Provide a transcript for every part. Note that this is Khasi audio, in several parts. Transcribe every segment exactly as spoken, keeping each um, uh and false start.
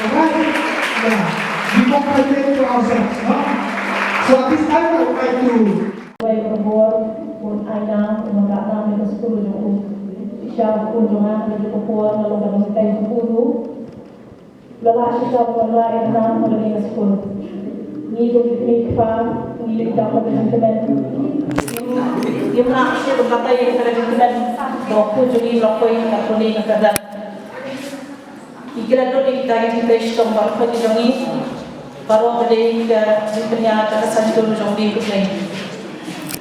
Alright? Yeah. We congratulate to ourselves, no? So at this time, I would like to Wei ka bor, un ai nam, un ka nam ïa ka skul jong u. Shisha ka skul jong nga, ka jong ka por, nga long ka nonghikai jong u. La la shisha ka la ïa ka nam, ka la ïa ka skul. Ngi ruh ngi kpa, ngi ruh ngi dap ka jingkmen. Ngi mra shisha ka batai ïa ka jingkmen. Ba u khun jong ngi la poi, la poi ka dak. Ki kren lut ïa kita ki jingtrei shitom baroh ki jong ngi. Baroh ka dei ka jingpynïaid ka saiñ jong ngi.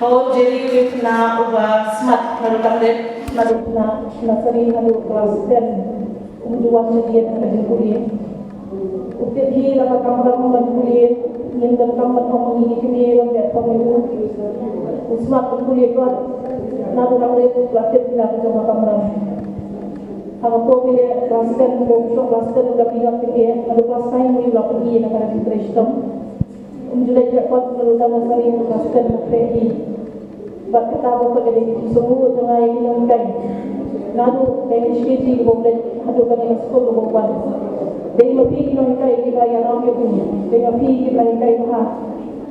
Ho Jerry u dei u khynnah uba smat naduh tangrit, naduh khynnah nursery haduh klas ten. Um ju wan sha ïing ka jingpule. U tip hi la ka kamram ban pule, ngim donkam ban ong ngi ki kmie ban beh thong ïa u. U smat ban pule kot, naduh tangrit la tip hi la ka jong ka kamram. Ha ka por phi leh class ten, ko shong class ten u la phi ngat phi eh, naduh class nine u la phi eh na ka jingtrei shitom. Um ju leh jackpot naduh tang nursery haduh class ten u la phi eh. Bad kata ba ka dei ki sngewbha jong nga ïa ki nonghikai. Naduh ka K G kaba u leit haduh kane ka skul kaba u wan. Dei ma phi ki nonghikai kiba ïalam ïa u. Dei ma phi kiba hikai bha.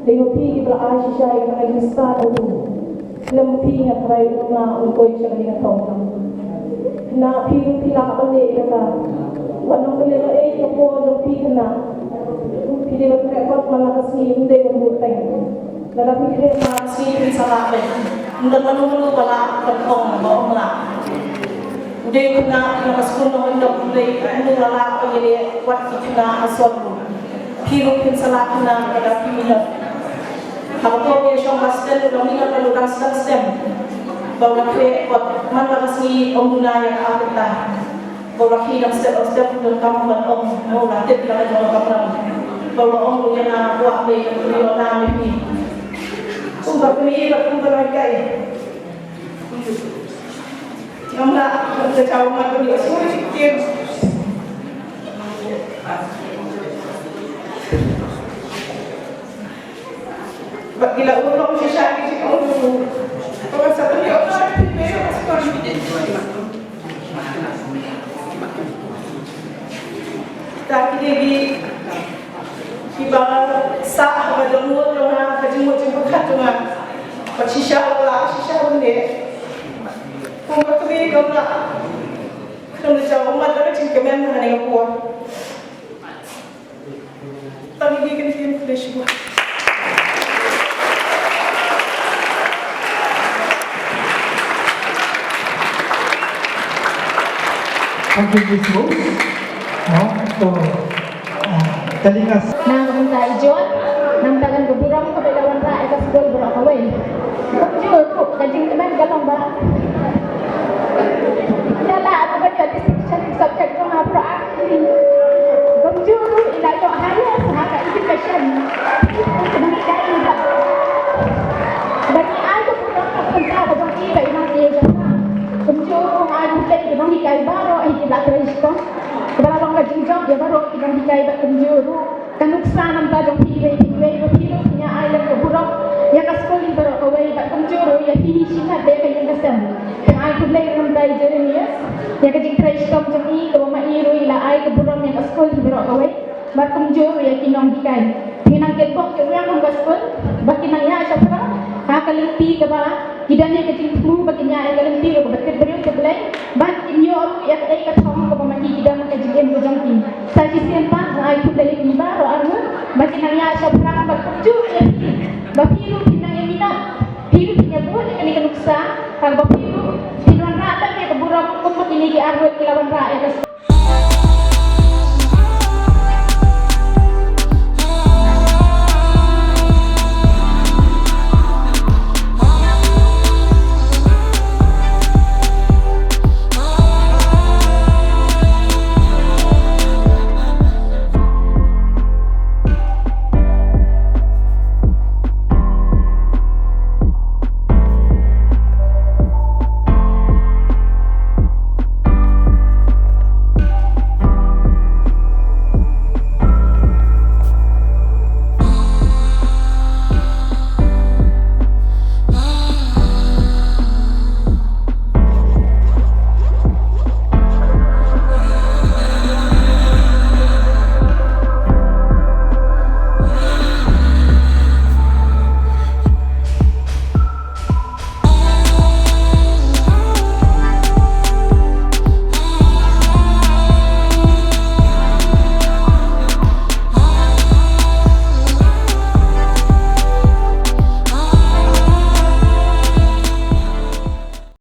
Dei ma phi kiba ai shisha ïa ka jingstad u. Khlem phi nga tharai u na u poi sha kane ka thong. Na phi ruh phi lah ban leh kata. Wat nang pynleh ei ka por jong phi kane. Phi dei ban treh kot man la ka sngi, ym dei ban buh teng. Lada phi treh man la ka sngi phin sa lah beit. Ym don mano mano ba lah ban ong ba ym lah. U dei u khynnah na ka skul nongkyndong, u dei uno la lah ban ïaleh wat ki khynnah ha sor u. Phi ruh phin sa lah khynnah lada phi minot. Haba phi shong class ten u la minot naduh dang sdang stem. Ba u la khreh bad man la ka sngi ym duna ïa ka ar kynta. Ba u la khie dang step by step, donkam ban ong ba u la tip ïa la ka jong ka kamram. Ba u la ong ïa nga, kwah lei, ïoh nam ïa phi. Kumba kmie bad kumba nonghikai. Ngam lah ban kyntu mat ban ïoh sngewthuh. Bad ki la urlong shisha ki jingong. Ba nga sa pynïoh. Kita ki dei ki, kiba sah ha ka jingmut jong nga, ka jingmut jingpyrkhat jong nga. Bad shisha la lah, shisha ban leh. Kumba kmie ngam lah. Khlem da jaw ummat da ka jingkmen ha kane ka por. Tang ïa kane ka jingkmen shuwa. Thank you, Miss Rose. No, to, uh, telling us. Na ka bynta i John, namar ka burom kaba la wanrah ïa ka skul baroh kawei. Kumjuh ruh ka jingkmen ka long ba ïa la ka ba ïoh distinction subject jong nga baroh. Kumjuh ruh i la ïoh highest ha ka education. Kaba ngi dei ba, ba ngi ai ka burom ka bynta ka jong i ba i nang ïa jong nga. Kumjuh ruh nga ai khublei ïa ki nonghikai baroh, ïa ki ba la trei shitom. Kaba la long ka jingjop ïa baroh ki nonghikai bad kumjuh ruh ka nuksa namar jong phi kiwei kiwei ba phi ruh phi ïa ai lem ka burom ïa ka skul hi baroh kawei bad kumjuh ruh ïa phi hi shimet da ka ïing ka sem. Nga ai khublei namar ïa Jeremias ïa ka jingtrei shitom jong i kaba ma i ruh i la ai ka burom ïa ka skul hi baroh kawei. Bad kumjuh ruh ïa ki nonghikai. Ngi nang kyrpad ïa ka skul ba kin nang ïa shaphrang ha ka lynti kaba ki don ïa ka jingthmu ba kin ïa ïa ka lynti ruh kaba tip briew tip Blei. Bad kin ïoh ruh ïa kaei ka thong kaba ma ki ki don ha ka jingim ka jong ki. Sa shisien pat nga ai khublei ïa ki baroh arngut ba kin nang ïa shap